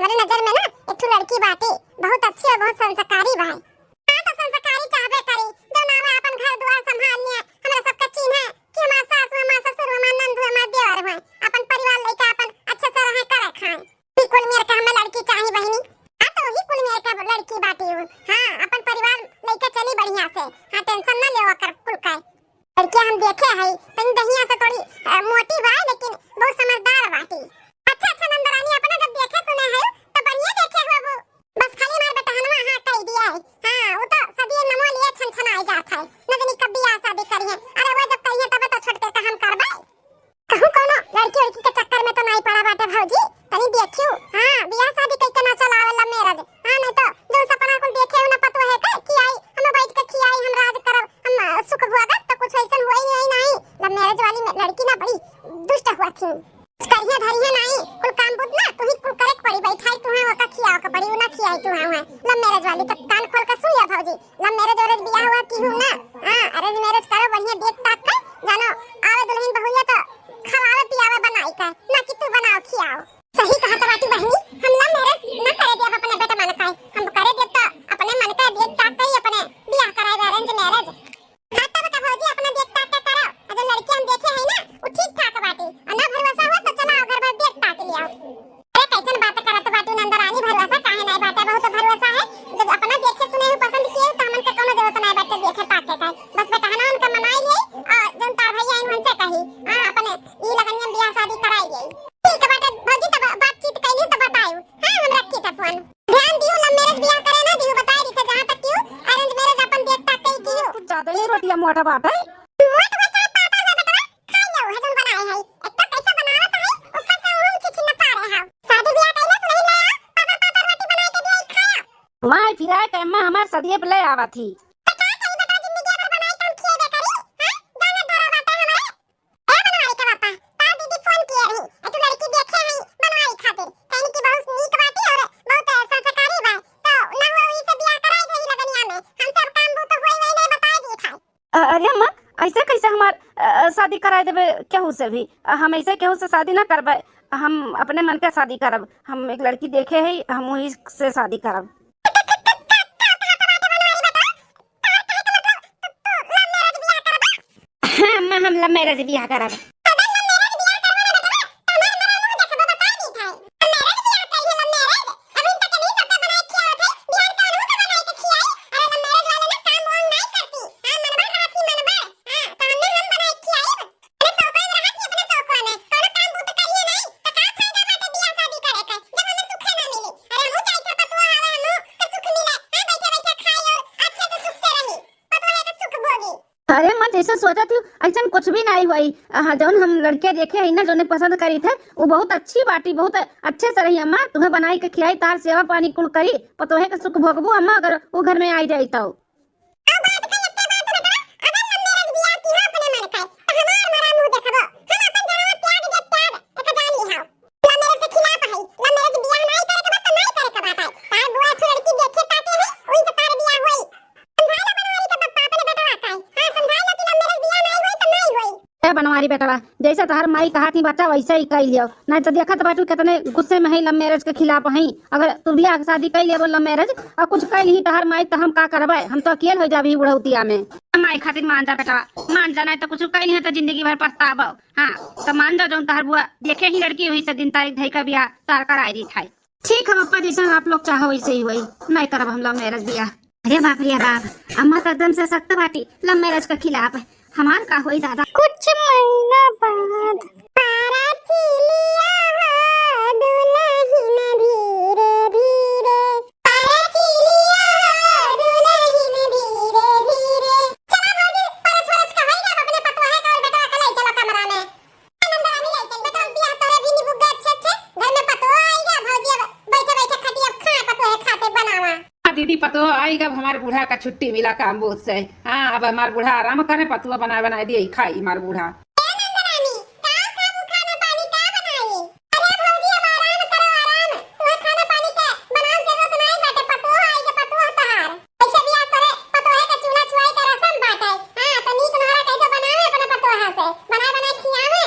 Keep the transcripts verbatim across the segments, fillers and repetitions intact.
हमरे नजर में ना एक ठो लड़की बाटे, बहुत अच्छी और बहुत संस्कारी बा। हाँ, तो संस्कारी चाहबे करी, जौन आवे अपन घर दुआर संभाल ले, हमरा सबके चिन्हे कि हमार सासू, हमार ससुर, हमार नंदू, हमार देवर हुए, अपन परिवार लेके अपन अच्छे से रहे, करे, खाए। ई कुल मेर के हमें लड़की चाही बहिनी। हाँ, तो वही कुल मेर के लड़की बाटी हूँ। हाँ, अपन परिवार लेके चली बढ़िया से। हाँ, tension ना लेवा कर कुल का। लड़किया हम देखे हई, तनी दहिया से थोड़ी, अ, मोटी बा, लेकिन बहुत समझदार बाटी। अच्छा, अच्छा नंदरानी, अपना जब देखे सुने हई, तो बढ़िया देखे होबू। बस खाली हमार बेटहनवा हाँ कह दिया है। हाँ, वो तो सदिये नमो लिए छनछनाए जात है। न जानी कब बियाह शादी करिहे। अरे वो जब करिहे तबे तो छोटके का हम करबे। कहूँ कौनो लड़की उड़की के चक्कर में तो नहीं पड़ा बाटे भौजी, तनी देखियो। हाँ, बियाह शादी कइके ना चला आवे love marriage। हाँ, नहीं तो जो सपना कुल देखे हो ना पतो है के कि आई हम बैठ के खियाई, हम राज करब, हम, अ, सुख भोगब, तो कुछ ऐसन हुआ ही नहीं, नहीं। Love marriage वाली में लड़की ना बड़ी दुष्ट हुआ थी। करिया धरिया नहीं, कुल काम बुत ना तू ही कुल करे के पड़ी, बैठाई तू है, ओका खियाओ के पड़ी, उ ना खियाई तू है, है। Love marriage वाली तो कान खोल के सुन लिया भौजी, love marriage वैरेज बियाह हुआ की हूँ ना। हाँ, arrange marriage करो, बढ़िया देख ताक के, जानो, आवे दुल्हन बहुरिया तो खवावे पियावे बनाई के, ना कि तू बनाओ खियाओ। सही कहा तो बाटी बहिनी, हम love marriage ना करे देब अपने बेटा मन का, हम करे देब तो अपने मन का देख ताक के ही अपने बियाह कराए, arrange marriage। हाँ, तब का भौजी अपना देख ताक के करो, और जो लड़की हम देखे है ना, वो ठीक ठाक बाटी, और ना भरोसा हो तो चला घर भर देख ताक लिया। अरे कैसन बात करत बाटू नंदरानी, भरोसा काहे नाय बाटे, बहुत भरोसा है। जब अपना देखे सुने हूँ पसंद किए हूँ, तो हमन के कौनो जरूरत नाय बाटे देखे ताके का। बस बेटहना उनका मनाई ले, और जौन तार भैया आइन उनसे कही, हाँ, अपने ई लगनिया में बियाह शादी कराई ले। ठीक बाटे भौजी, तब बातचीत कैली तो बतायू। हाँ, हम रखी था फोन। ध्यान दियो, love marriage बियाह करे ना दियो, बताई रही था, जहाँ तक क्यों arrange marriage अपन देख ताक के कियो। कुछ ज्यादा ही रोटियां मोटा बात है। मोट हो चाहे पातर हो बेटवा, खा लो, है जौन बनाए है। एक तो कैसे बनावत है, ऊपर से हम छिछिन पा रहे हैं। शादी ब्याह कैले तो नहीं लाया, पातर पातर रोटी बनाए के दिया, खाया। घुमाए फिराए के अम्मा हमार सदिये पे ले आवा थी। तो का करी बेटा, जिंदगी भर बनाए के हम खिएबे करी, हैं? जाने धरा बाटे हमारे। ए बनवारी के पापा, तार दीदी फोन किए रही, ए तू लड़की देखे है बनवारी खातिर, कहनी कि बहुत नीक बाटी और बहुत संस्कारी बा, तो ना हो इसे ब्याह कराई दे लगनिया में, हम सब काम बूत होई वही नहीं बताए दी खाए। अ-, अरे अम्मा, ऐसे कैसे हमार, अ, शादी कराए देबे केहू से भी? अ, हम ऐसे केहू से शादी ना करबे, हम अपने मन के शादी करब। हम एक लड़की देखे है, हम वही से शादी करब। हाँ अम्मा, हम love marriage बियाह करब। अरे सौकन रहा थी अपने सौकवा में, कौनो काम बूत करिए नहीं, तो का फायदा बाटे बियाह शादी करे के, जब हमें सुखे ना मिली। अरे हमहू चाहत है पतोह आवे, हमहू के सुख मिले, हाँ, बैठे बैठे खाई और अच्छे से सुख से रही, पतोह के सुख भोगी। अरे अम्मा, जैसे सोचत हूँ, ऐसन कुछ भी नहीं हुई। हाँ, जौन हम लड़के देखे है ना, जौन पसंद करी थे, वो बहुत अच्छी बाटी, बहुत अच्छे से रही अम्मा, तुम्हें बनाई के खिलाई, तार सेवा पानी कुल करी, पतोहे के सुख भोगबू अम्मा, अगर वो घर में आई जाई तो। आ बात का एक बात बता, अगर love marriage बियाह की हो अपने मन का, तो हमार मरा मुंह देखबो। हम अपन जनावर त्याग दे, त्याग, एक जानी हो। Love marriage के खिलाफ है, love marriage बियाह नहीं करे के बात तो नहीं करे के बात है। तार बुआ एक लड़की देखे ताके है, वही से तार बियाह होई। समझा लो बनवारी के पप्पा अपने बेटवा का। हाँ, समझा लो कि love marriage बियाह नहीं होई तो नहीं होई। ए बनवारी बेटवा, जैसे तोहार माई कहा थी बच्चा, वैसे ही कह लियो। नहीं तो देखत बाटू कितने गुस्से में है, love marriage के खिलाफ है। अगर तू बियाह शादी कर लेबो love marriage और कुछ कर ली तोहार माई, तो हम का करबे? हम तो अकेल हो जाबी बुढ़ौतिया में। माई खातिर मान जा बेटवा, मान जा, नहीं तो कुछ कर ली तो जिंदगी भर पछताबो। हाँ, तो मान जा, जौन तोहार बुआ देखे ही लड़की, वही से दिन तारीख धई का बियाह तार कराई दी थाई। ठीक है पप्पा, जैसा आप लोग चाहो वैसे ही होई, नहीं करब हम love marriage बियाह। अरे बाप रे बाप, अम्मा तो एकदम से सख्त बाटी love marriage के खिलाफ। हमार का होई दादा? कुछ महीना बाद। पारा चिलिया हो दुलहिन धीरे धीरे। पारा चिलिया हो दुलहिन धीरे धीरे। चला भौजी, परस वरस का होई गया, अपने पतोहे का और बेटवा का ले चलो कमरा में। नंदरानी ले चल बेटा, बियाह तोरे भी निबुक गए अच्छे अच्छे। घर में पतोह आई गया, भौजी अब बैठे बैठे खटिया खाए, पतोह खाते बनावा। हाँ दीदी, पतोह आई गया, अब हमारे बूढ़ा का छुट्टी मिला काम बोझ से। हाँ, अब हमार बूढ़ा आराम करे, पतोह बनाए बनाए दिए खाई हमार बूढ़ा। ए नंदरानी, का खाबू खाना पानी का बनाई? अरे भौजी अब आराम करो आराम, तुम्हें खाना पानी के बनाए जरूरत नहीं बाटे, पतोह आई गया, पतोह तहार। ऐसे बियाह तोरे पतोहे के चूल्हा छुआई के रसम बाटे। हाँ, तो नीक नहरा कैसे बनावे अपने पतोहा से, बनाए बनाए खियावे।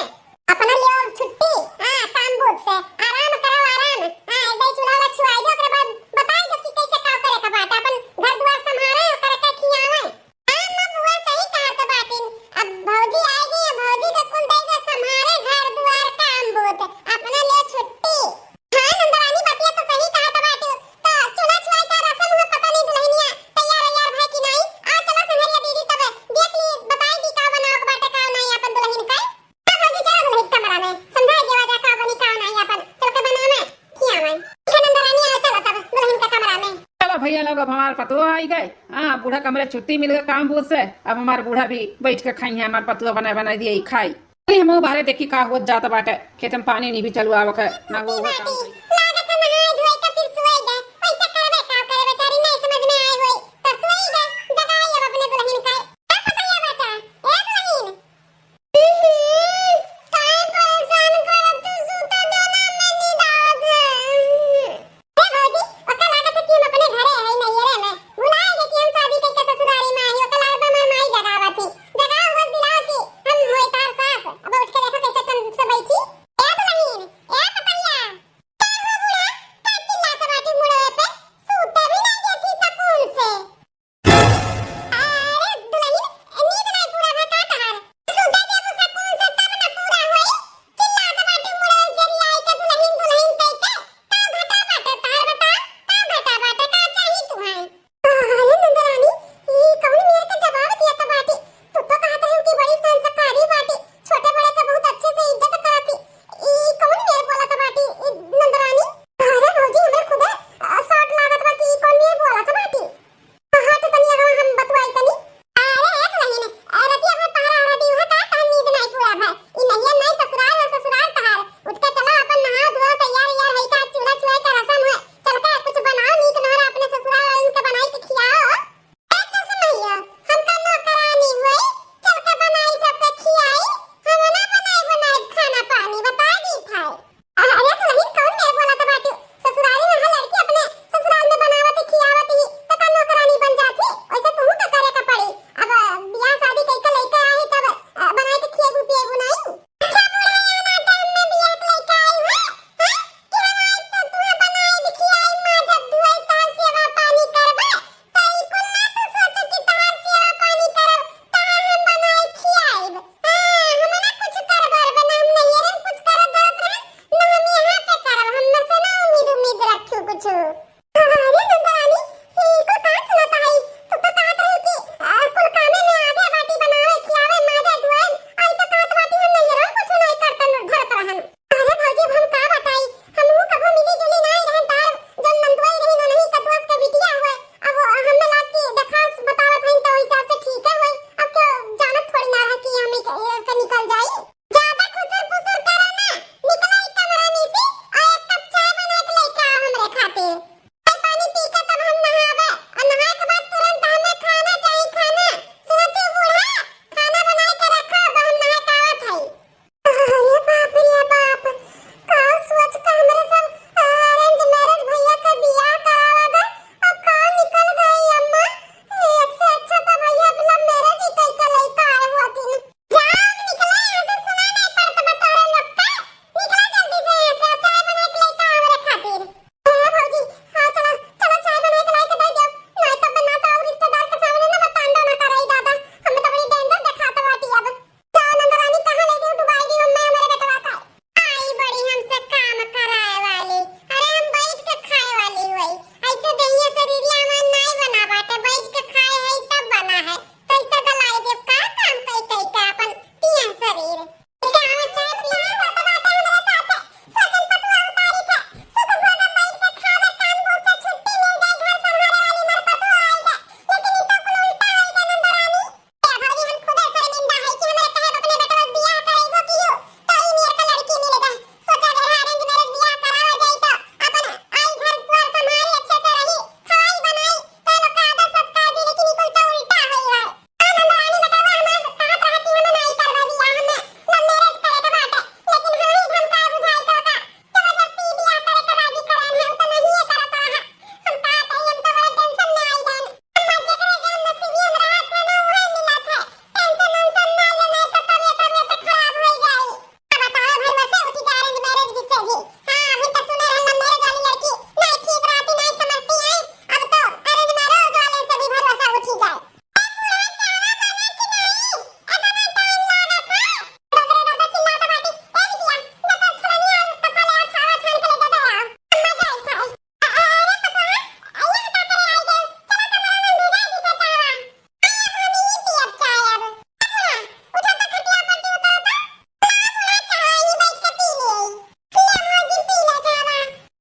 अपना लियो छुट्टी, हाँ, काम बूझ से, आराम करो आराम। हाँ, एक दाई चूल्हा वाला अब हमार पतोह आई गए, हाँ, बूढ़ा का हमरे छुट्टी मिल गए काम बोझ से। अब हमार बूढ़ा भी बैठ के खाई है, हमार पतोह बनाए बनाए दिए खाई। चली हम बाहरे देखी का होत जात बाटे, खेत में पानी नहीं भी चलू आवक है, ना वो, वो काम। लागत है नहाए धोए के फिर सोए गए, पैसा करबे का करे बेचारी, नहीं समझ में आए होई, तो सोए गए, जगाई अब अपने दुल्हन का। ए पतैया बेटा, ए दुल्हन। हम्म, काहे परेशान करत तू, सूते दे ना, मैं नींद आवत है। ए भौजी, ओका लागत है कि हम अपने घरे है, नैहरे में। भुलाए गए कि हम शादी करके ससुरारी में आई। ओका लागत बा हमार माई जगावत ही। जगाओ, होश दिलाओ कि हम होए तार सास। अब उठ के देखो कैसे चैन से बैठी। ए दुल्हन, ए पतैया। का हो बूढ़ा, का चिल्लात बाटी मुड़वे पे? सूते भी नहीं देती सुकून से। अरे दुल्हन, नींद नहीं पूरा भा का तहार? सुते देबू सुकून से तब न पूरा होई। चिल्लात बाटी मुड़े जरियाई के दुल्हन, दुल्हन कह के। का घटा बाटे तहार बता? का घटा बाटे? का चाही तुहाई? अरे नंदरानी, ई कौन मेर के जवाब दिया त बाटी? तू तो कहत रही कि बड़ी संस्कारी बाटी, छोटे बड़े के बहुत अच्छे से इज्जत करती। ई कौन मेर बोलत बाटी, ई नंदरानी? अरे भौजी, हमरे खुदे, अ, शॉक लागत बा कि ई कौन मेर बोलत बाटी। हाँ, तो तनी अगवा हम बतुआई तनी। अरे, ए दुल्हन, ए, रतिया भर पहरा हरा दी, उहे का तहार नींद नाई पूरा भय। ई नैहर नाई ससुराल है, ससुराल तहार। उठ के चलो, अपन नहाओ धोओ, तैयार वैयार होई का, चूल्हा छुआई का रसम है। चल के कुछ बनाओ नीक नोहरा, अपने ससुराल वालन के बनाई के खियाओ। ए सासु मैया, हम का नौकरानी होई, चल के बनाई सबके खियाई, हम ना बनाई, बनाई खाना पानी, बता दी था। अरे दुल्हन, कौन मेर बोलत बाटू? ससुरारी में है लड़की, अपने ससुराल में बनावत ही, खियावत ही, त का नौकरानी बन जात ही? वैसे तुहू के करे के पड़ी। अब बियाह शादी कइके लइके आई तब, अ, बनाए के खिएबू पिएबू नहीं? अच्छा बूढ़ा, यहाँ नाते हमें बियाह के लइके आई है, हैं? कि हम आई तो तुहे बनाए खियाई, माजब धोए, तोहर सेवा पानी करबे। त ई कुल ना तू सोच कि तहार सेवा पानी करब, तहार हम बनाए खियाइब। हाँ, हम ना कुछ करब, अरब ना हम नैहरे में कुछ करब धरब रहे, ना हम यहाँ पे करब, हम ना से ना उम्मीद, उम्मीद रखू कुछ। अरे नंदरानी, ई कुल का सुनत हई? तू तो कहत रही कि, आ, कुल कामे में आगे बाटी, बनावे, खियावे, माजे, धोए, आई तो कहत बाटी हम नैहरे में कुछ नहीं करतन, धरत रहन। अरे भौजी, अब हम का बताई, हमहू कबो मिली जुली नाई रहन, तार जौन नंदुआई रही, ननही कदुआस के बिटिया हुए। अब हमें लाग कि देखास बतावत हईन, तो हिसाब से ठीक है होई। अब क्यों जानत थोड़ी ना रहा कि हम एक, एक निकल जाई। ज्यादा खुसुर फुसुर करो ना, निकलो ई कमरा में से, और एक कप चाय बना के लेके आओ हमरे खातिर। चाय पानी पी के तब हम नहावे, और नहाए के बाद तुरंत हमें खाना चाही, खाना। सुनती बूढ़ा, खाना बना के रखो, अब हम नहा के आवत हई। अरे बाप रे बाप, का सोच के हमरे सब arrange marriage भैया के बियाह करावा बा, और का निकल गई अम्मा, एक से अच्छा तो भैया love marriage ही कइके लइका आए हुआ दिन। जाओ, निकलो यहाँ से, सुनाई नहीं पड़त बा तोरे लोग के, निकलो जल्दी से यहाँ से, चाय बना के लइका हमरे खातिर। ए भौजी, हाँ, चलो, चलो, चाय बना के लाई के दे दो। नहीं तो बना तो और रिश्तेदार के सामने ना बतांडा ना करे, दादा। हमें तो बड़ी danger देखात बाटी अब। जाओ नंदरानी, कहाँ ले गई डुबाई दी हमें, हमारे बेटवा का। आई बड़ी हमसे काम कराए वाली। अरे, हम बैठ के खाए वाली हुई। ऐसे देहिया शरीरिया हमार नाई बना बाटे, बैठ के खाए है तब बना है। कैसे गलाई देव, का काम कई कई के अपन तिया शरीर।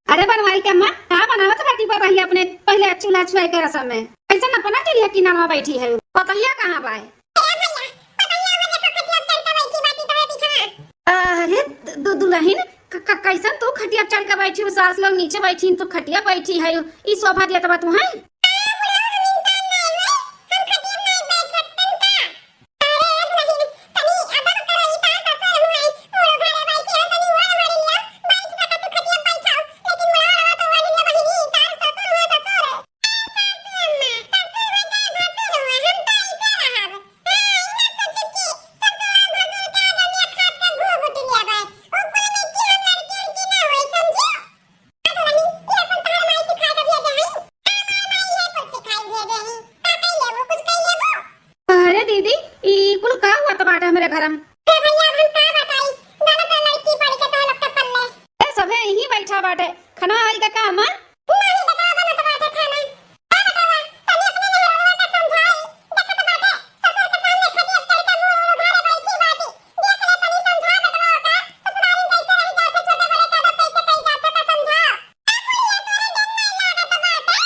अरे बनवारी के अम्मा, का बनावत बाटी पतोहिया अपने पहिले चूल्हा छुआई के रसम में। कैसन अपना चूल्हा किनारवा बैठी है? पतोहिया कहाँ बाय? ए भैया, पतोहिया वो देखो खटिया चढ़ के बैठी बाटी तोहरे पीछे। अरे दु-, दुलहिन, क-, क-, कैसन तू खटिया चढ़ के बैठी हो? सास लोग नीचे बैठी, तू खटिया बैठी है, ई शोभा देत बा तू, हैं? अरे दीदी, ई कुल का हुआ त बाटे हमरे घर में? ए भैया, अब हम का बताई? गलत लड़की पड़ के तो लोग टपल ले। ए, सभे यहीं बैठा बाटे। खाना आई का काम है? नहीं बेटा, बनत बाटे खाना। ए बेटवा, तनी अपने मेहरवा का समझाई। देखत बाटे, ससुर के सामने खटिया चढ़ के मुंह उघारे बैठी बाटी। देख ले, तनी समझा बेटवा का। ससुराल में कैसे रह जाते, छोटे बड़े का आदत कैसे कही जाते, का समझा। ए बुढ़िया, तोरे डर नहीं लागत बाटे?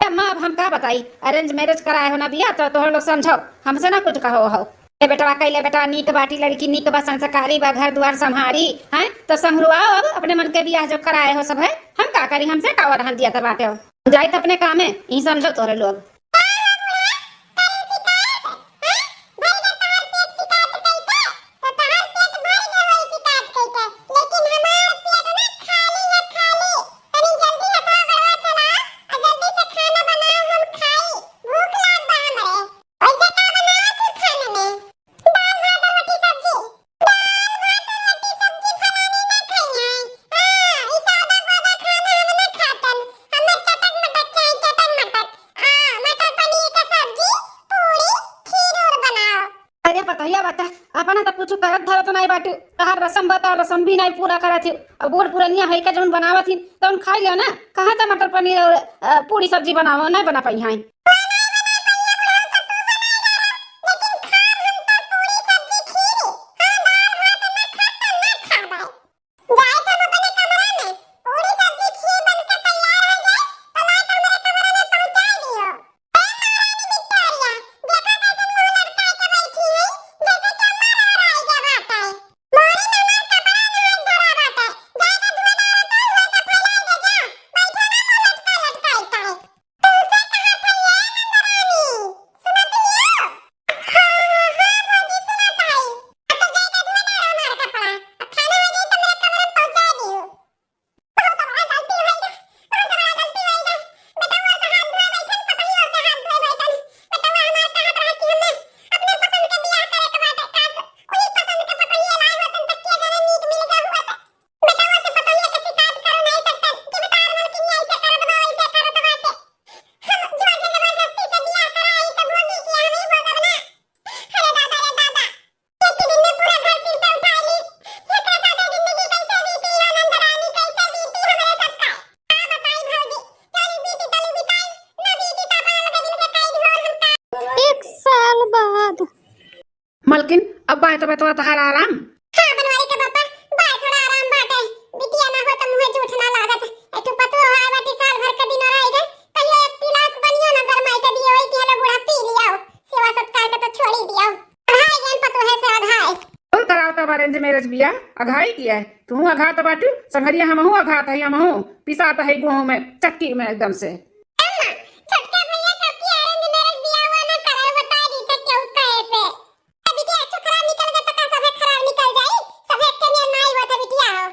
ए अम्मा, अब हम का बताई, arrange marriage कराए हो ना बिया, तो तोहर लोग समझो, हमसे ना कुछ कहो हो। ए बेटवा, कैले बेटवा, नीक बाटी लड़की, नीक बा, संस्कारी बा, घर दुआर संभारी, हैं? तो संभरुआओ, अब अपने मन के बियाह जो कराए हो सब है, हम का करी, हमसे का वरहन दिया त बाटे हो। जाइत अपने कामे, ई समझो तोहरे लोग। अरे पतोहिया बता, अपना त कुछ करत धरत नाई बाटू, तहार रसम बता, रसम भी नाई पूरा करत ही। अब बूढ़ पुरनिया है का जौन बनावत ही, तौन खाई लो ना। कहाँ त मटर पनीर और, अ, पूरी सब्जी बनावो, नाई बना पाई हैं। एक साल बाद। मलकिन, अब बाय तो बतवा तहार आराम। हाँ, बनवारी के पापा, बाय थोड़ा आराम बाटे। बिटिया ना हो त मुँहे झूठ ना लागत। एक ठो पतोह आए बाटी साल भर के दिन और आई गए। कहियो एक गिलास पनियो ना गरमाई के दियो, वही दिहलो बूढ़ा पी लियाओ। सेवा सत्कार के तो छोड़ी दियाओ। अघाई गए पतोहे से अघाई। तू कराओ तब arrange marriage बिया, अघाई किया है। तू अघात बाटू, संगरिया हमहू अघात है, हमहू पिसात है गेहूं में, चक्की में एकदम से। अम्मा, छोटका भैया कब की arrange marriage बियाह हुआ ना करे, बता दी तो क्यों कहे पे। अभी क्या अच्छा खराब निकल गया तो का सभे खराब निकल जाई? सभे के नियम ना आई हुआ था बिटिया हो।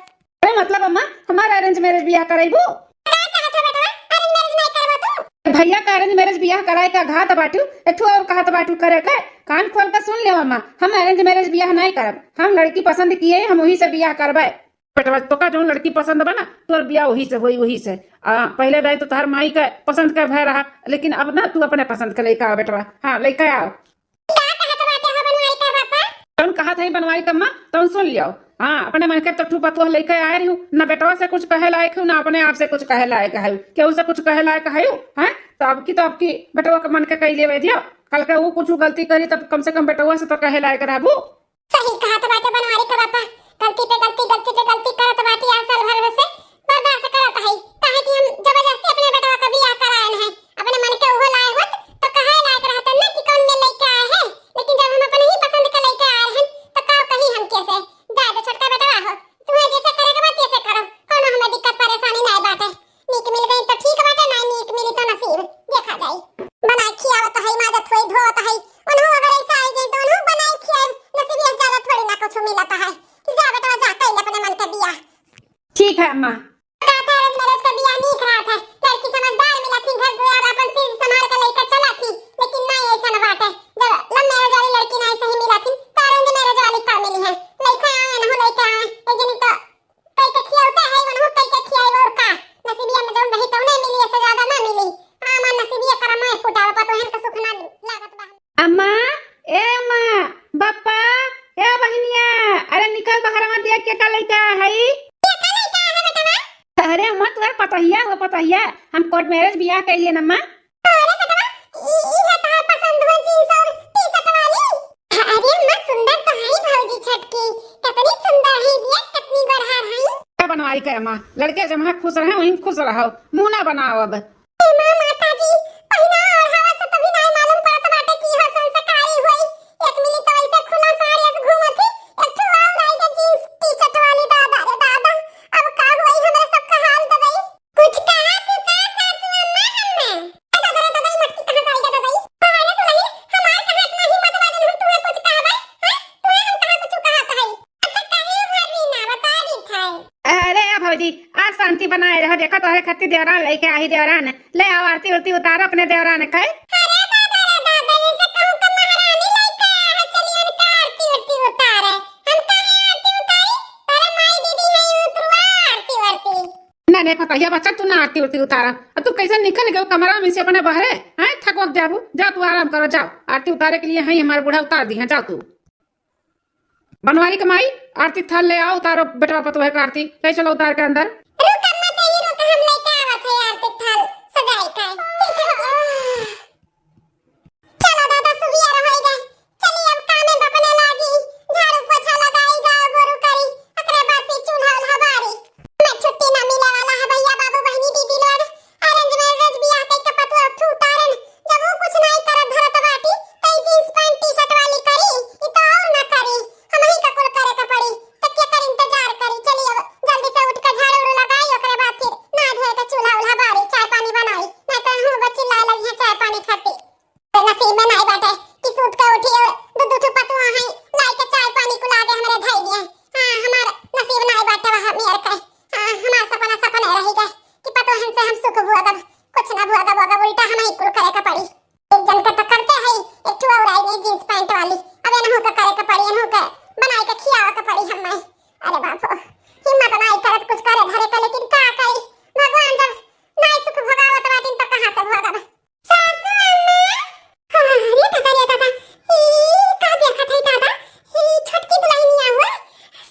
अरे मतलब अम्मा, हमारा arrange marriage बियाह करैबू? का चाहत हो बेटवा? Arrange marriage नहीं करबो तू? भैया का arrange marriage बियाह कराए का घात बाटू, एक ठो और कहत बाटू करे के। कान खोल के सुन लेवा माँ, हम arrange marriage बियाह नहीं करब। हम लड़की पसंद किए, हम वही से बियाह करबे। बेटवा, तोका जौन लड़की पसंद बा ना, तोर बियाह वही से होई, वही से। आ, पहले दाई तो तोहर माई के पसंद के भय रहा, लेकिन अब ना तू अपने पसंद के लइका आओ बेटवा। हाँ, लइका आओ। का कहत बाटे हो बनवारी का बापा? जौन कहत है बनवारी का माँ, तौन सुन लियो। हाँ, अपने मन के तो ठू पतोह लइके आए रही हूँ, ना बेटवा से कुछ कहे लायक हूँ, ना अपने आप से कुछ कहे लायक है, केहू से कुछ कहे लायक है, हैं? तो अब की, तो अब की बेटवा के मन के कही लेवे दियो, कल के वो कुछ गलती करी तब कम से कम बेटवा से तो कहे लायक रहबू। सही कहत बाटे बनवारी के बापा, गलती पे गलती, गलती पे गलती करत बाटे, आज साल भर से बर्दाश्त करत हई, काहे कि हम जबरदस्ती अपने बेटवा का बियाह करायन है। अपने मन के उहो लाए होत तो कहे लायक रहतन ना कि कौन में लइके आए हैं, लेकिन जब हम अपने ही पसंद के लइके आए हैं तो का कही हम कैसे? जाए दे छोटका बेटवा हो, तुम्हें जैसे करे के बा तैसे करो, कौनो हमें दिक्कत परेशानी नहीं बाटे। नीक मिल गई तो ठीक बाटे, नाहीं नीक मिली तो नसीब, देखा जाई। बनाए खियावत है, माजत होई, धोवत है, उन्हों अगर ऐसा आई गई तो उन्हों बनाए खियाए, नसीबिया से ज्यादा थोड़ी ना कुछ मिलत है। जा बेटवा जा, कइले अपने मन के बियाह। ठीक है अम्मा। का था arrange marriage का बियाह नीक रहत है, लड़की समझदार मिलत थी, घर दुआर अपन चीज संभाल के लेकर चलत थी, लेकिन नहीं ऐसा न बाटे। जब love marriage वाली लड़की नहीं सही मिलत थी, तो arrange marriage वाली का मिली है? लइके आवे, नहु लइके आवे, एक जनी तो कई के खियावते है, वनहु कई के खियाई और का? नसीबिया में जौन रही तौने मिली, ऐसे ज्यादा ना मिली। हाँ, हमार नसीबिया करम में फुटावे, पतोहन का सुख ना लागत बा। अम्मा, ए अम्मा, बप्पा, ए बहिनिया, अरे निकल बहरवा, देख के का लइका है? के का लइका है बेटवा? अरे अम्मा, तोहर पतोहिया हो पतोहिया, हम court marriage बियाह कइले न अम्मा। अरे बेटवा, ई, ई है तहार पसंद हो jeans और T-shirt वाली? अरे अम्मा, सुंदर तो है भौजी छोटकी, कितनी सुंदर है, देख कितनी गोरहर है। का बनवाई के अम्मा, लड़के जहाँ खुश रहे वहीं खुश रहो, मुँह ना बनाओ अब। ए माँ, माता जी, पहिना ओढ़ावा से तभी नाय मालूम पड़त बाटे कि इहो संस्कारी होई। एक मिली तो ऐसे खुला साड़ी से घूमत ही, एक ठो और आई के jeans T-shirt वाली, दादा रे दादा, अब का होई, हमरे सबका हाल दबई। कुछ कहा तू का सासू अम्मा हम्मे? ए दादा रे दादा, ई मटकी कहाँ से आई गे दादा ई? अरे दुलहिन, हमार कहाँ इतना हिम्मत बा जन हम तुहे कुछ कहबै? हैं? तुहे हम कहाँ कुछ कहत हई? अच्छा, काहे उघार भी ना बता दी था। अरे भौजी, आज शांति बनाए रहो। देखो तोहरे खातिर देवरान लइके आई, देवरान। ले आओ, आरती उरती उतारो अपने देवरान के। अरे दादा रे दादा, जैसे कहूँ के महारानी लइके आए है, चलिए उनका आरती उरती उतारे। हम काहे आरती उतारी? अरे माई दीदी है, उतरवा आरती उरती। ना रे पतोहिया बच्चा, तू ना आरती उरती उतारा। अब तू कैसे निकल गयो कमरा में से अपने बहरे? हैं, थकवक जाबू। जाओ तू आराम करो, जाओ। आरती उतारे के लिए है हमारे बूढ़ा उतार दी है, जाओ तू। बनवारी के माई, आरती थाल ले आओ, उतारो बेटवा पतोह के आरती। ले चलो उतार के अंदर। रुक अम्मा, तनी रुक, हम लेके आवत है आरती थाल सजाए का। चलो दादा, सुबिया रहई गे। चली अब कामे बपने लागी, झाड़ू पोछा लगाई, गाय गोरू करी, ओकरे बाद फिर चूल्हा उल्हा बारी। मैं छुट्टी ना मिले वाला है भैया, बाबू, बहिनी, दीदी लोग। Arrange marriage बियाह कई के पतोह ठू उतारन, जब वो कुछ नाई करत धरत बाटी, त ई jeans pant T-shirt वाली करी, ई तो और ना करी, हमही का कुल करे के पड़ी। त केकर इंतजार करी? चली अब जल्दी से उठ के झाड़ू उड़ू लगाई, ओकरे बाद फिर नहा धोए के चूल्हा उल्हा बारी, चाय पानी बनाई, नहीं तो हूँ बच्ची लाए लगी है चाय पानी खाती। नसीब में नाई बाटे कि सूत के उठी और दू दू ठो पतोह हैं, लाई के चाय पानी कुल आगे हमरे धई दिए। हाँ, हमार नसीब नाई बाटे वहाँ मेर के। हाँ, हमार सपना सपने रही गए कि पतोहन से हम सुख भोगब, कुछ ना भोगब, भोगब, उल्टा हम ही कुल करे के पड़ी। एक जन के तो करते हैं, एक ठो और आई गई jeans pant वाली, अब एनहू के करे के पड़ी, एनहू के बनाई के खियावे के पड़ी हमें। अरे बाप हो, हिम्मत नाई करत कुछ करे धरे के, लेकिन का करी, भगवान जब नाई सुख भोगावत बाटिन तो कहाँ से भोगब? सासू अम्मा। अरे दादा रे दादा, ई का देखत है दादा? ई छोटकी दुल्हनिया हुआ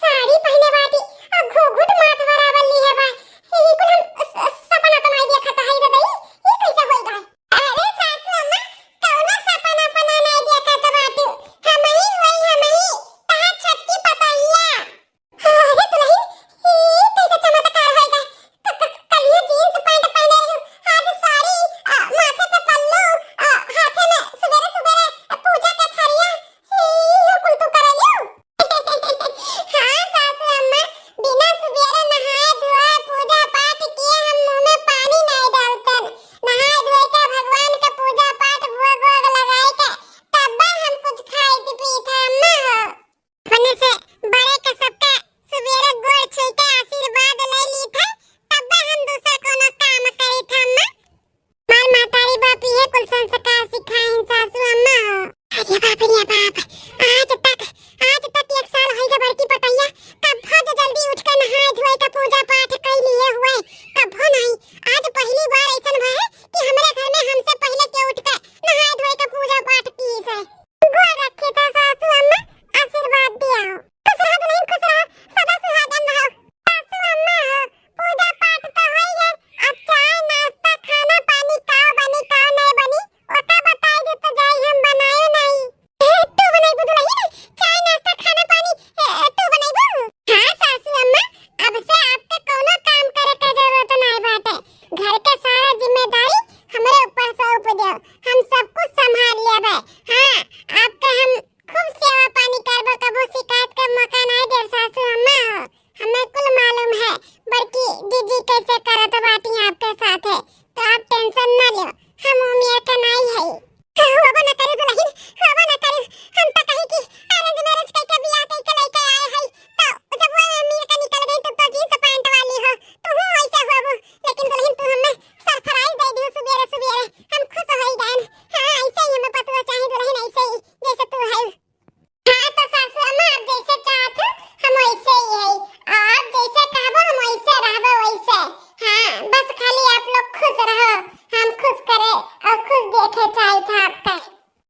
साड़ी पहने बाटी, आ घूघूट माथ बराबर लिहे बा। ई कुल हम स-, सपना तो नहीं देखत है दादा, ई, ई कैसे होई गए? अरे सासू संस्कार सिखाइन सासू अम्मा हो। अरे बाप रे बाप, आज तक, आज तक एक साल होइगा बड़की पतोहिया, कब्बो जो जल्दी उठ के नहाए धोए के पूजा पाठ कइ लिए हुए, कब्बो नहीं। आज पहली बार ऐसन भए है कि हमरे घर में हमसे पहले के उठ के नहाए धोए के पूजा पाठ की से। गोड़ रखे तो सासू अम्मा, आशीर्वाद दिया हो। खुश रहो दुल्हन, खुश रहो, सदा सुहागन रहो। सासू अम्मा हो, पूजा पाठ तो होई गए, अब चाय नाश्ता खाना पानी का बनी का नहीं बनी, ओका बताई दे तो जाई हम बनाए नहीं। तू बनइबू दुल्हन, चाय नाश्ता खाना पानी, ए, तू बनइबू? हाँ सासू अम्मा, अब से आपके कौनो काम करे के जरूरत नहीं बाटे, घर के सारा जिम्मेदारी हमरे ऊपर सौंप दो, हम सब कुछ संभाल लेबे। हाँ, आपके हम खूब सेवा पानी करबो, कबो शिकायत के मौका नहीं देब सासू अम्मा हो। हमें कुल मालूम है बड़की जीजी कैसे करत बाटी आपके साथे, तो आप tension ना लो, हम उमिर के नहीं है। होबो ना करू दुल्हन, होबो ना करू। हम तो कही कि arrange marriage कइके बियाह कइके लइके आए हई, तो जब वो उमिर के निकल गई तो, तो jeans pant वाली हो, तू हूँ वैसे होबू। लेकिन दुल्हन तू हमें surprise दे दियो सुबेरे सुबेरे, हम खुश होई गए। हाँ, ऐसे ही हमें पतोह चाही दुल्हन, ऐसे ही जैसे तू है। हाँ तो सासू अम्मा, आप जैसे चाहत हो हम वैसे ही है, आप जैसे कहबो हम वैसे रहबो वैसे। हाँ, बस खाली आप लोग खुश रहो, हम खुश करे और खुश देखे चाहिए था आपका।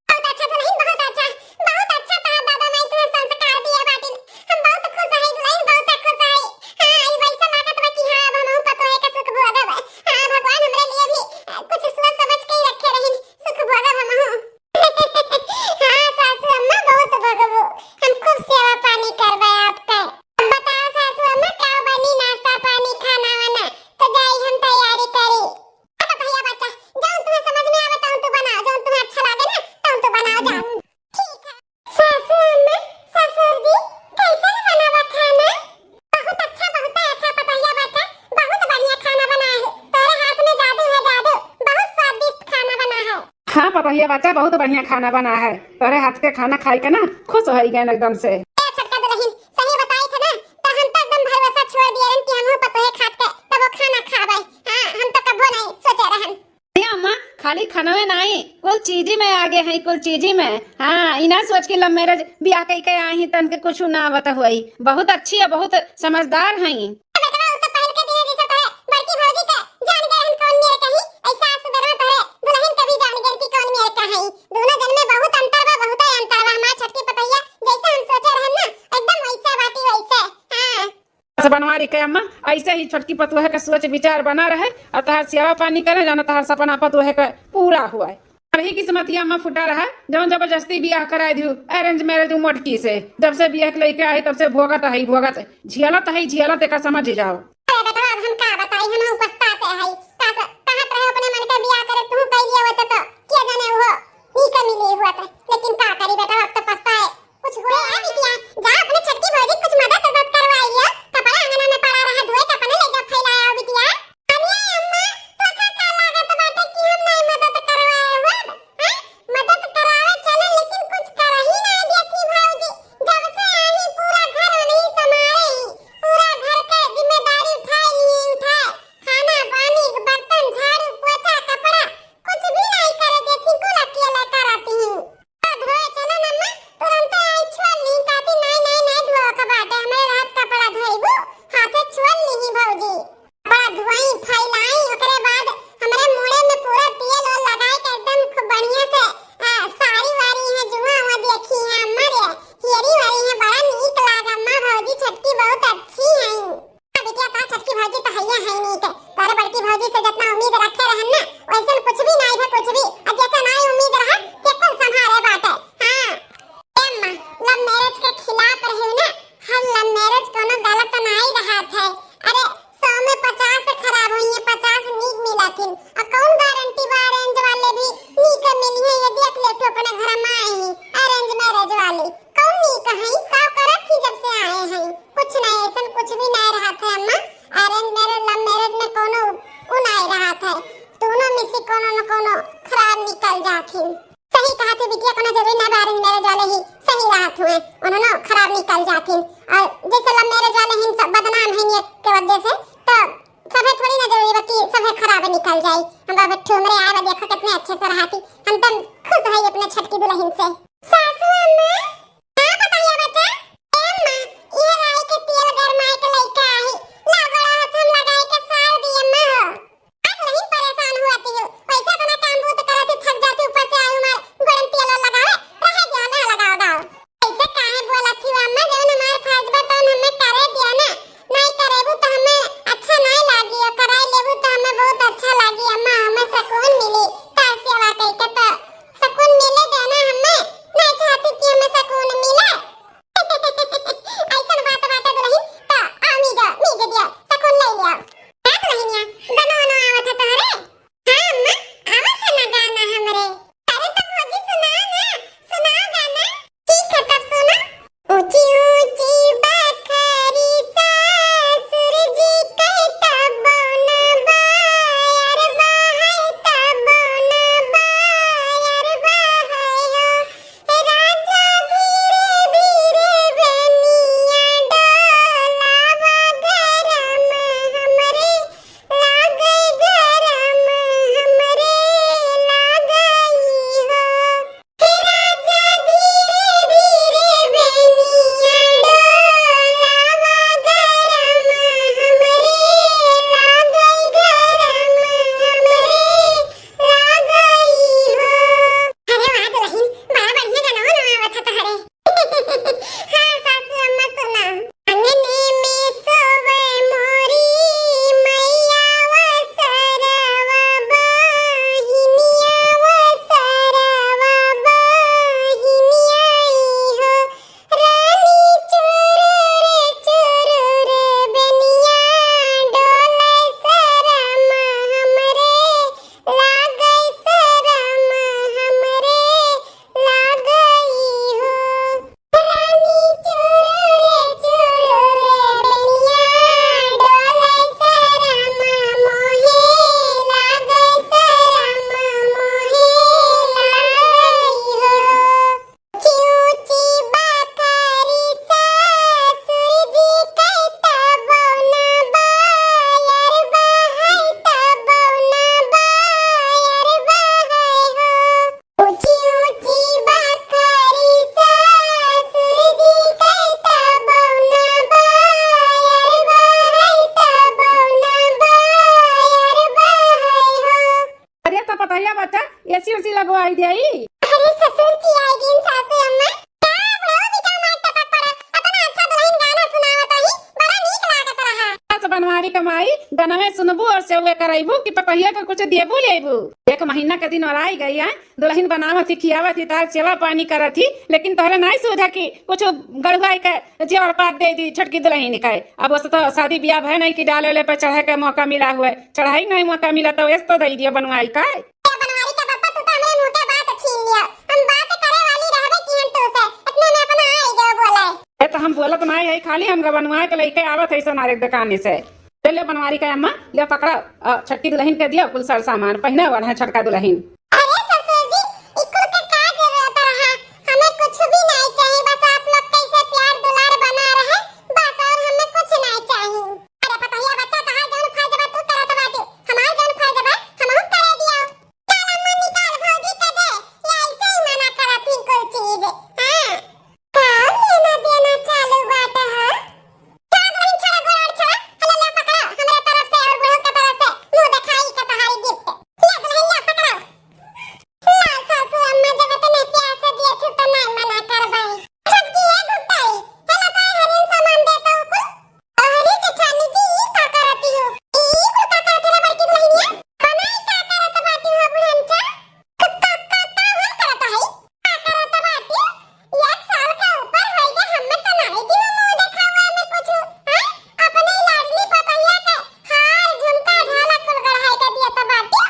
बहुत अच्छा दुल्हन, बहुत अच्छा, बहुत अच्छा तहार दादा माई तुम्हें संस्कार दिए बाटिन। हम बहुत खुश है दुल्हन, बहुत खुश है। हाँ, ई वैसा लागत बा कि हाँ, अब हमहू पतोहे का सुख भोगब। हाँ, भगवान हमरे लिए भी, अ, कुछ सोच समझ के ही रखे रहिन, सुख भोगब हमहू। हाँ सासू अम्मा, बहुत भगबू, हम खूब सेवा पानी करबे आपके। अब बताओ सासू अम्मा, का बनी नाश्ता पानी खाना वाना, तो जाई हम तैयारी करी। अब भैया बच्चा, जौन तुम्हें समझ में आवे तौन तू बनाओ, जौन तुम्हें अच्छा लागे ना तौन तू बनाओ जाओ। ठीक है। सासू अम्मा, ससुर जी, कैसन बनावा खाना? बहुत अच्छा, बहुत अच्छा पतोहिया बच्चा, बहुत बढ़िया खाना बना है। तोरे हाथ में जादू है, जादू। बहुत स्वादिष्ट खाना बना है। हाँ पतोहिया बच्चा, बहुत बढ़िया खाना बना है। तोरे हाथ के खाना खाई के ना खुश होई गए एकदम से। ए छोटका दुल्हन, सही बताई थे ना, तो हम तो एकदम भरोसा छोड़ दिए रहन कि हमहू पतोहे खात के तब वो खाना खाबे। हाँ, हम तो कबो नहीं सोचे रहन। अरे अम्मा, खाली खानवे नाई, कुल चीजी में आगे हैं, कुल चीजी में। हाँ, ई ना सोच के love marriage बियाह कई के आई हैं, तन के कुछ ना आवत होई। बहुत अच्छी है, बहुत समझदार हैं। बेटवा, उ तो पहल के दिने जैसे तोरे बड़की भौजी के जान गए हम कौन मेर कहीं, ऐसा सुधरवा तोरे दुल्हन के भी जान गए कि कौन मेर का है। दोनों जन में बहुत अंतर बा, बहुत अंतर बा। हमार छोटकी पतोहिया जैसे हम सोचे रहन ना, एकदम वैसे बाटी वैसे। हाँ। बस बनवारी के अम्मा, ऐसे ही छोटकी पतोह के सोच विचार बना रहे और तहार सेवा पानी करे, जाना तहार सपना पतोह के पूरा हुआ है। अरे किस्मतिया अम्मा फुटा रहा, जौन जबरदस्ती बियाह कराए दियो, arrange marriage उ मोटकी से। जब से बियाह के लइके आई, तब से भोगत है, भोगत है, झियालत है, झियालत एका समझ जाओ। अरे बेटवा, अब हम का बताई, हम पछताते हैं। का स-, कहत रहे अपने मन के बियाह करे, तू कह लिया होता तो क्या जाने वो नीक मिली हुआ था, लेकिन का करी बेटवा, अब तो पछताए। कुछ हुए है बिटिया, जा अपने छोटकी भौजी कुछ मदद उदद करवाइयो, कपड़ा अंगना में पड़ा रहा, धोए के अपने ले जा फैलाया बिटिया। अरे अम्मा, तोका का लागत बाटे कि हम नहीं मदद करवाए हो? हैं? मदद करावे चले, लेकिन कुछ कर ही नहीं देती भौजी। जब से आई पूरा घर नहीं संभाले ही, पूरा घर के जिम्मेदारी उठाए लिए उठाए, खाना पानी, बर्तन, झाड़ू, पोछा, कपड़ा, कुछ भी नहीं करे देती, कुल अकेले करती हूँ। धोए चलन अम्मा, तुरंते आई छोल ली, काती नाई, नाई, नाई धोए के बाटे, हमरे रहत कपड़ा धोइबू, हाथे छोल ली भौजी। कपड़ा धोई, फैलाई, ओकरे बाद हमरे मूड़े में पूरा तेल ओल लगाए के एकदम खूब बढ़िया से, आ, साड़ी वाड़ी है, जुआ हुआ देखी है अम्मा रे, हेरी वाली है, बड़ा नीक लाग अम्मा, भौजी छोटकी बहुत अच्छी है। हाँ बिटिया, तोहार छोटकी भौजी तो हइया है नीक। तोरे बड़की भौजी से जितना उम्मीद रखे रहन ना, वैसन कुछ भी नाई है, कुछ भी। और जैसे नाई उम्मीद रहा, ते कुल संभारे बाटे। हाँ। ए अम्मा, love marriage के खिलाफ रही ना, हर love marriage कोनो गलत नाई रहत है। अरे, सौ में पचास खराब हुई है, पचास नीक मिलथिन। और कौन गारंटी बा arrange वाले भी नीक मिली है? ये देख ले तू अपने घर में आई है, arrange marriage वाली। कौन नीक है? का करत ही जब से आए हैं? कुछ नहीं, ऐसन कुछ भी नहीं रहत है अम्मा। Arrange marriage, love marriage में कोनो उ नहीं रहत है, दोनों में से कोनो न कोनो खराब निकल जात ही। सही कहा थी बिटिया, कोनो जरूरी ना बा arrange marriage वाले ही सही रहत हुए, उन्होंने खराब निकल जात ही। और जैसे love marriage वाले ही सब बदनाम हैं ये के वजह से, तो सभे थोड़ी ना जरूरी बा कि सभे खराब निकल जाई। हम अब ठुमरे आए बा, देखो कितने अच्छे से रहती। हम तब खुश है अपने छोटकी दुलहिन से। सासू अम्मा, का बताइए बच्चा? ए अम्मा, ये राई के तेल गरमाए के लइका आही, लागो रहत हम लगाए के सार दिए अम्मा हो। आज नहीं परेशान हुआ थी, वैसे इतना काम बहुत करत ही, थक जाती, ऊपर से आई हमार गोड़न तेल लगावे, रहे दिया ना लगाओ दाओ। ऐसे काहे बोलत ही अम्मा, जौन हमार फर्ज बा तौन हमें करे दिया ना, नहीं करेबू तो हमें अच्छा नहीं लागी, और कराई लेबू तो हमें बहुत अच्छा लागी अम्मा, हमें सुकून मिली, तार सेवा करके तो सुकून मिले देना हमें, नहीं चाहती कि हमें सुकून मिले। ऐसन बात बाटे दुलहिन, तो आओ मीजो, मीज दियो, सुकून ले लियो। का दुलहिनिया, गाना वाना आवत है तोहरे? हाँ अम्मा, आवत है ना गाना हमरे। अरे तो भौजी सुनाओ ना, सुनाओ गाना। ठीक है तब सुनो। ऊंची ऊंची बखरी सासुर जी के तबो न बायर बहाय तबो न बायर बहायो। राजा धीरे धीरे बेनिया डोलावा गरम हमरे लागै गरम हमरे लागै हो। हे राजा धीरे धीरे बेनिया डोलावा गरम हमरे लागै गरम हमरे लागै हो। अरे वाह दुलहिन, बड़ा बढ़िया गाना ना आवत है तोहरे। हाँ सासू अम्मा सुना। अंगने में सोवे मोरी मैया व सरवा बहिनिया व सरवा बहिनिया ई हो। रानी चुरुर चुरुर बेनिया डोले सरम हमरे लागै सरम हमरे लागै हो। रानी चुरुर चुरुर बेनिया डोले सरम मोहे लागै सरम मोहे लागै हो। ऊंची ऊंची बखरी सासुर जी के तबो न बायर बहाय तबो न बायर बहाय हो। ऊंची ऊंची बखरी सासुर जी के तबो न बायर बहाय तबो न बायर बहाय हो। अरे तो पतोहिया बच्चा एसी उसी लगवाई देई। अरे ससुर की आई दिन सासू अम्मा। का बुढ़ऊ बिचाऊ मार टपक पड़ा। इतना अच्छा दुलहिन गाना सुनावत रही, बड़ा नीक लागत रहा। बस बनवारी क माई, गनवे सुनबू और सेवे करैबू कि पतोहिया के कुछ देबू लेबू। एक महीना के दिन और आई गई है, दुलहिन बनावत ही, खियावत ही, तार सेवा पानी करत ही, लेकिन तोहरे नाई सुविधा की कुछ गढ़ुआई के जेवर पात दे दी छोटकी दुलहिन के। अब वैसे तो शादी बियाह भय नहीं कि डाले ले पे चढ़े के मौका मिला हुए, चढ़ाई नहीं मौका मिला तो ऐस तो दे दिया बनवाई का। ए बनवारी के पप्पा, तू तो हमरे मुंह के बात छीन लिया। हम बात करे वाली रहबे की हम तू से, इतने में अपना आई गयो बोले। ए तो हम बोलत नहीं है, खाली हम बनवाए के लेके आवत है सोनारे के दुकान से। ले ले बनवारी का अम्मा, ले पकड़ा, अ, छोटकी दुलहिन के दिया कुल सर सामान, पहिने वाला है छोटका दुलहिन। अरे ससुर जी, ई कुल के का जरूरत रहा? हमें कुछ भी नहीं चाहिए, बस आप लोग कैसे प्यार दुलार बना रहे, बस और हमें कुछ नहीं चाहिए। अरे पतोहिया बच्चा, तहार जौन फर्ज बा तू करत बाटू, हमार जौन फर्ज बा हमहू करे दिया। चल अम्मा निकाल भौजी के दे, ये ऐसे ही मना करत ही कुल चीज। हाँ। का लेना देना चालू बाटे, हाँ? चला दुलहिन, छोड़ा गोड़ और छोड़ा। हले ले पकड़ा, हमरे तरफ से और बुढ़ऊ के तरफ से मुंह दिखाई के तहारी gift। ले दुलहिन, ले पकड़ा। ला सासू अम्मा, जब इतने प्यार से दिए थे तो नहीं मना करबाई। छोटकी है गुप्ताई, हेला ताई हरिन सामान देता हूँ कुल। अरे जेठानी जी, ई का करती हो? ई कुल का करत रे बड़की दुलहिनिया? बनाई का करत बाटी हो बुढ़नचा? क-, क-, क-, का हम करत हई? का करत बाटी? एक साल के ऊपर होई गए, हमें तो नहीं दियो मुंह देखावे में कुछ, हैं? अपने लाडली पतोहिया के हार, झुमका, झाला कुल गढ़ाई के दिए तो बाटी।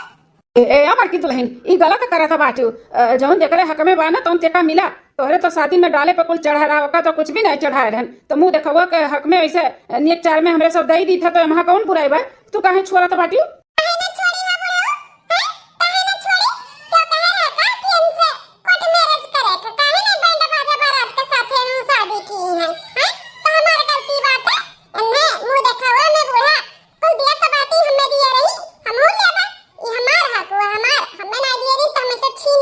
ए, ए, आ बड़की दुलहिन, ई गलत करत बाटू। अ, जौन जेकरे हक में बा ना, तौन तेका मिला। तोहरे तो शादी में डाले पे कुल चढ़ा रहा, ओका तो कुछ भी नहीं चढ़ाए रहन। तो मुंह देखवा के हक में ऐसे नेक चार में हमरे सब दई दी था, तो एमा कौन बुराई बा? तू काहे छोड़त बाटू? काहे ना छोड़ी है बुढ़ऊ? हैं? काहे ना छोड़ी? तो कहे रहे का कि हमसे court marriage करे के, काहे ना band बाजा बारात के साथे में शादी की है? हैं? तो हमार गलती बाटे? एन्ने मुंह देखावा में बूढ़ा कुल दिया तो बाटी हमें दिए रही, हमहू लेबा। ई हमार हक हुआ, हमार, हमें ना दिए रही तो हमें से छीन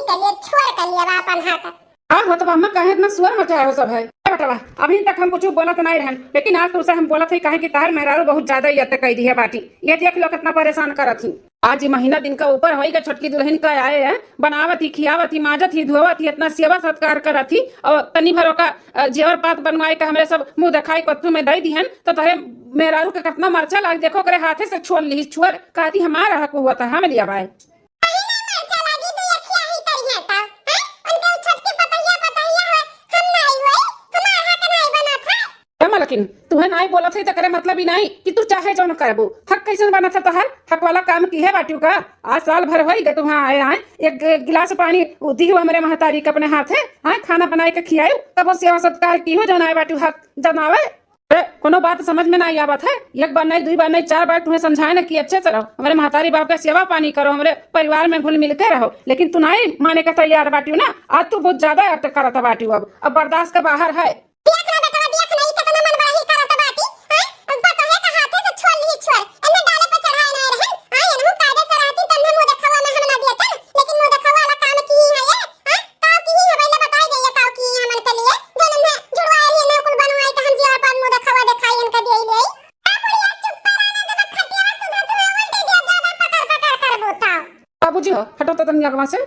शोर मचाए हो सब है। ए बेटवा, अभी तक हम कुछ बोलत नहीं रहन, लेकिन आज तुमसे हम बोलत है, काहे कि तहार मेहरारू बहुत ज्यादा ही अत्ते कई दिहे बाटी। ये देख लो कितना परेशान करत ही। आज ई महीना दिन का ऊपर होई के छोटकी दुल्हन का आए हैं, बनावत ही, खियावत ही, माजत ही, धोवत ही, इतना सेवा सत्कार करत ही, और तनी भर ओका, अ, जेवर पात बनवाए के हमरे सब मुंह देखाई कत्थू में दई दिहन, तो तोहरे मेहरारू के कितना मरचा लाग, देखो ओकरे हाथे से छोल ली, छोर कहती हमार हक हुआ था, हम लिया बाय। काहे ना मरचा लागी, तो यखिया ही करिहे त, हैं? उनके उ छोटकी पतोहिया, पतोहिया है, हम नाई होई, हमार हक नाई बनत है। ए मलकिन, तुहे नाई बोलत है त करे मतलब ही नाई कि तू चाहे जौन करबू। हक कैसन बनत है तोहार? हक वाला काम किहे बाटिउ का? आज साल भर होई गए तुहाँ आए, आए, एक ग-, गिलास पानी उ दिहु हमरे महतारी के अपने हाथे, हाँ, खाना बनाए के खियायु, कबो सेवा सत्कार किहु जौन आए बाटिउ हक जनावे। अरे, कोनो बात समझ में नाई आवत है? एक बार नाई, दुई बार नाई, चार बार तुहे समझाए ना कि अच्छे से रहो, हमरे महतारी बाप का सेवा पानी करो, हमरे परिवार में घुल मिल के रहो, लेकिन तू नाई माने के तैयार बाटिउ ना। आज तू बहुत ज्यादा अत्ते करत बाटिउ, अब, अब बर्दाश्त के बाहर है। देख ना बेटवा, देख ना, ई केतना मन बड़ा ही करत बाटी, हैं? अब पतोहे का हाथे से छोल ली छोल, एन्ने डाले पे चढ़ाए ना रहन, हैं? एनहु कायदे से रहती, तन्ने मुँह देखावा में हम ना देतन, लेकिन मुँह देखावा वाला काम की ही है ये, हैं? काव की ही है, पहले बताई दे ये काव की ही हमन के लिए, जो नन्हे जुड़वाए लिए, ने कुल बनवाए के हम जेवर पात मुँह देखावा देखाई इनका दे ले। ए बुढ़िया, चुप रहा ना, तो खटिया सुधर तुम्हें उल्टी दिया, ज्यादा पकड़ पकड़ कर बोता। बाबूजी हो, हटो तो तनी अगवा से।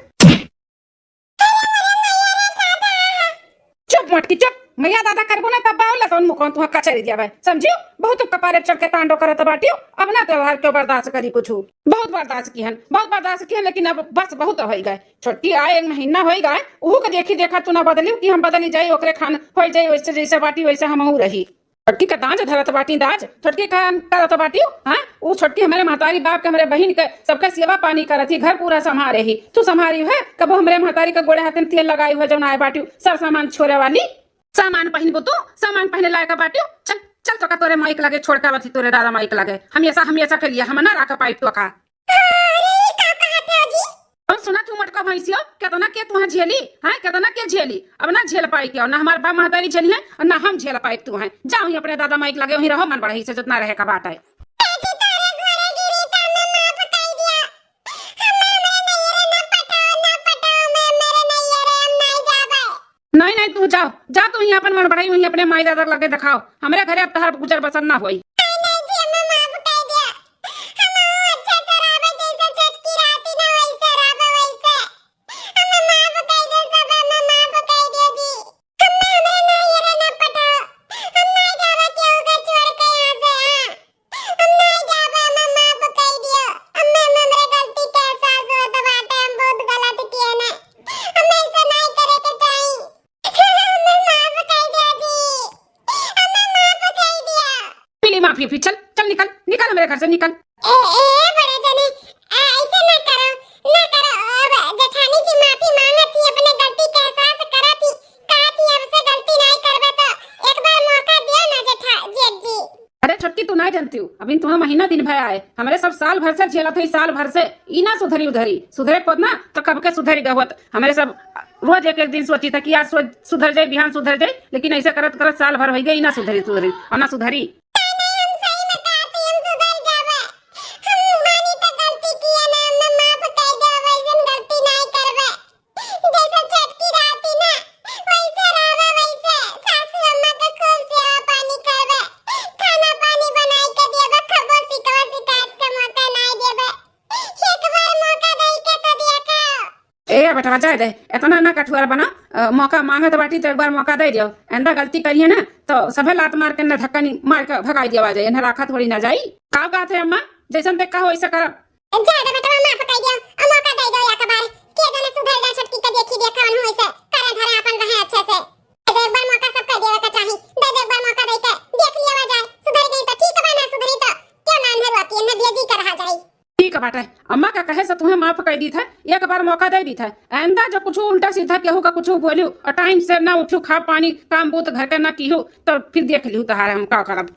चुप मोटकी चुप, मैया दादा करबो ना तब बाउला तौन मुखौन तुहा कचरी दिया भाई, समझियो? बहुत कपारे चढ़ के तांडो करत बाटियो, अब ना त्योहार क्यों बर्दाश्त करी कुछ। बहुत बर्दाश्त किहन, बहुत बर्दाश्त किहन, लेकिन अब बस बहुत होई गए। छोटकी आए एक महीना होई गए, उहू के देखी देखा तू ना बदलियो कि हम बदली जाई, ओकरे खान होई जाई, वैसे जैसे बाटी वैसे हमहू रही। छोटकी का दांज धरत बाटी दांज, छोटकी का करत बाटी, हाँ? उ छोटकी हमरे महतारी बाप के, हमरे बहिन के, सबका सेवा पानी करत ही, घर पूरा संभारे ही। तू संभारी है, कबो हमरे महतारी के गोड़े हाथे में तेल लगाई हुआ जौन आए बाटी, सर सामान छोरे वाली। सामान पहिनबो तू, सामान पहिने लायक बाटी। चल, चल तोका तोरे माइक लगे छोड़ के आवत ही, तोरे दादा माइक लगे। हमेशा, हमेशा के लिए हम ना राख पाई तोका। अरे, का कहत हो जी? और सुना तू मोटका भैंसियो, केतना के तुहाँ झेली, हाँ, केतना के झेली? अब ना झेल पाई के, और ना हमार बाप महतारी झेली है, और ना हम झेल पाई तू है। जा वहीं अपने दादा माई के लगे, वहीं रहो, मन बढ़ई से जितना रहे का बात है। ए जी, तोरे गोड़े गिरी, तब मैं माफ कई दिया। हम हमरे नैहरे ना पटाओ, ना पटाओ, मैं हमरे नैहरे हम नहीं जाबे। नहीं, नहीं, तू जाओ, जा तू वहीं अपन मन बढ़ई, वहीं अपने माई दादा के लगे देखाओ। हमरे घरे अब तहार गुजर बसर ना होई। नहीं, नहीं जी, अम्मा माफ कई दिया। हम अच्छा से रहबे, जैसे छोटकी रहती ना, वैसे रहबे, वैसे। अम्मा माफ कई दे सब, अम्मा माफ कई दे जी। अम्मा हमरे नैहरे ना पठाओ, हम नहीं जाबे केहू के छोड़ के यहाँ से, हाँ। हम नहीं जाबे, अम्मा माफ कई दियो। अम्मा, हमरे गलती के एहसास होत बाटे, हम बहुत गलत किए ना, हमें ऐसा नहीं करे के चाही। हमें माफ कई दिया जी, हमें माफ कई दिया। पी ली माफी, फिर चल, चल निकल, निकल हमरे घर से निकल। ए, ए, बड़े जने, आ, ऐसे ना करो, ना करो। अब जेठानी जी माफी मांगत ही, अपने गलती के एहसास करत ही, कहत ही अब से गलती नहीं करबे तो एक बार मौका दियो ना जेठा, जेठ जी। अरे छोटकी, तू नहीं जानती हूँ, अभी तुम्हें महीना दिन भर आए, हमरे सब साल भर से झेलत है, साल भर से। ई ना सुधरी उधरी, सुधरे को ना तो कब के सुधरी गवत। हमरे सब रोज एक एक दिन सोची था कि आज सो-, सुधर जाए, बिहान सुधर जाए, लेकिन ऐसे करत करत साल भर हो गए, ई ना सुधरी सुधरी, और ना सुधरी। नहीं, नहीं, हम सही में कहती, हम सुधर जाबे। हम मानी तो गलती किए ना, हमें माफ कर दो, वैसन गलती नहीं करबे। जैसे छोटकी रहती ना, वैसे रहबे, वैसे सासू अम्मा के खूब सेवा पानी करबे, खाना पानी बनाई के देबे, कबो शिकवा शिकायत के मौका नहीं देबे। एक बार मौका दे के तो देखो। ए बेटवा, जाए दे, इतना ना कठुआर बना। अ, मौका मांगत बाटी तो एक बार मौका दे दियो। आइंदा गलती करिए ना तो सभे लात मार के ना धक्का नी मार के भगाई दिया जाए, इन्हें राखा थोड़ी ना जाई। का कहत है अम्मा, जैसन देखा हो वैसा करब। जा दे बेटवा, माफ कर दियो, अब मौका दे दो एक बार। के जाने सुधर जाए छोटकी के, देखी देखा हूँ ऐसे करे धरे अपन रहे अच्छे से। दे दे एक बार मौका, सब कर देवे का चाही। दे दे एक बार मौका दे के देख लिया जाए, सुधर गई तो ठीक बा, ना सुधरी तो क्यों ना इन्हें रोकी, इन्हें भेजी के रहा जाए। ठीक बाटे, अम्मा का कहे से तुम्हें माफ कर दी था, एक बार मौका दे दी था। आइंदा जो कुछ उल्टा सीधा केहू का कुछ बोलियो और टाइम से ना उठियो, खा पानी काम बूत घर के ना कियो, तो फिर देख लियो तहारे हम का करब।